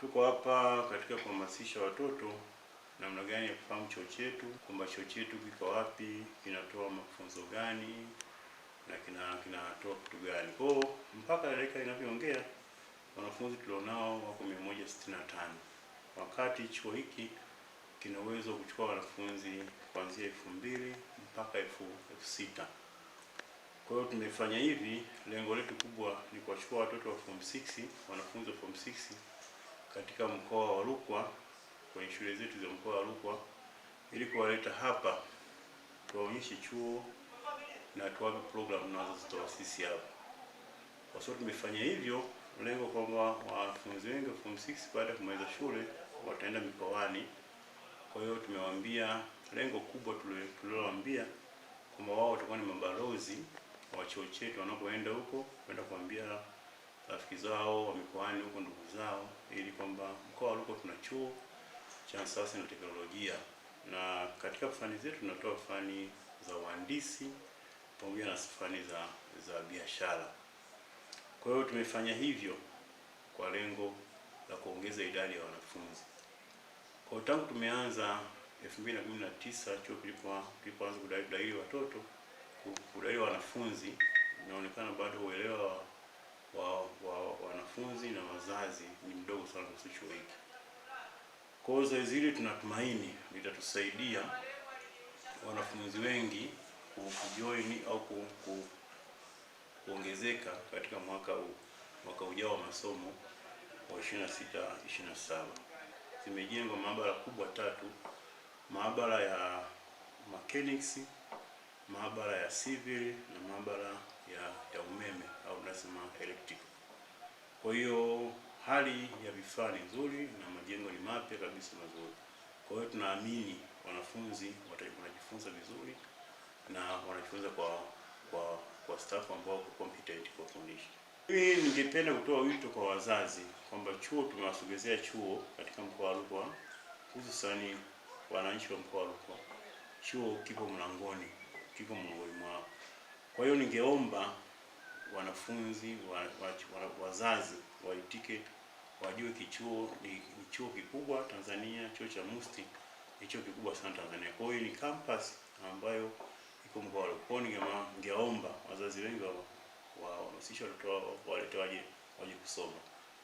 Tuko hapa katika kuhamasisha watoto namna gani ya kufahamu chuo chetu, kwamba chuo chetu kiko wapi, kinatoa mafunzo gani na kinatoa kitu gani. Kwa hiyo mpaka dakika inavyoongea wanafunzi tulionao wako 165, wakati chuo hiki kina uwezo wa kuchukua wanafunzi kuanzia 2000 mpaka 6000. Kwa hiyo tumefanya hivi, lengo letu kubwa ni kuwachukua watoto wa form 6, wanafunzi wa form 6 katika mkoa wa Rukwa, kwenye shule zetu za mkoa wa Rukwa, ili kuwaleta hapa tuwaonyeshe chuo na tuwape program tunazozitoa sisi hapa. Kwa sababu tumefanya hivyo, lengo kwamba wanafunzi wengi wa form 6 baada ya kumaliza shule wataenda mikoani. Kwa hiyo tumewaambia, lengo kubwa tulilowaambia kwamba wao watakuwa ni mabalozi wa chuo chetu wanapoenda huko, kwenda kuambia rafiki zao wa mikoani huko, ndugu zao, ili kwamba mkoa wa Rukwa tuna chuo cha sayansi na teknolojia, na katika fani zetu tunatoa fani za uhandisi pamoja na fani za biashara. Kwa hiyo tumefanya hivyo kwa lengo la kuongeza idadi ya wanafunzi. Kwa hiyo tangu tumeanza 2019 chuo kilipoanza kudahili watoto, kudahili wanafunzi, inaonekana bado uelewa wa wanafunzi na wazazi ni mdogo sana kuhusu chuo hiki. Kwa hiyo zoezi hili tunatumaini litatusaidia wanafunzi wengi kujoin au kuongezeka katika mwaka ujao wa masomo wa 26 27. Zimejengwa maabara kubwa tatu, maabara ya mechanics, maabara ya civil na maabara ya umeme au tunasema electrical. Kwa hiyo hali ya vifaa ni nzuri na majengo ni mapya kabisa mazuri. Kwa hiyo tunaamini wanafunzi wanajifunza vizuri na wanajifunza kwa staff ambao wako competent kuwafundisha. Mimi ningependa kutoa wito kwa wazazi kwamba chuo tumewasogezea chuo katika mkoa wa Rukwa, hususani wananchi wa mkoa wa Rukwa. Chuo kipo mlangoni, kipo mlangoni mwao. Kwa hiyo ningeomba wanafunzi wazazi waitike, wajue kichuo ni chuo kikubwa Tanzania. Chuo cha MUST ni chuo kikubwa sana Tanzania. Kwa hiyo ni campus ambayo iko mkoa wa Rukwa. Ningeomba wazazi wengi wahamasishe watoto wao walete waje kusoma.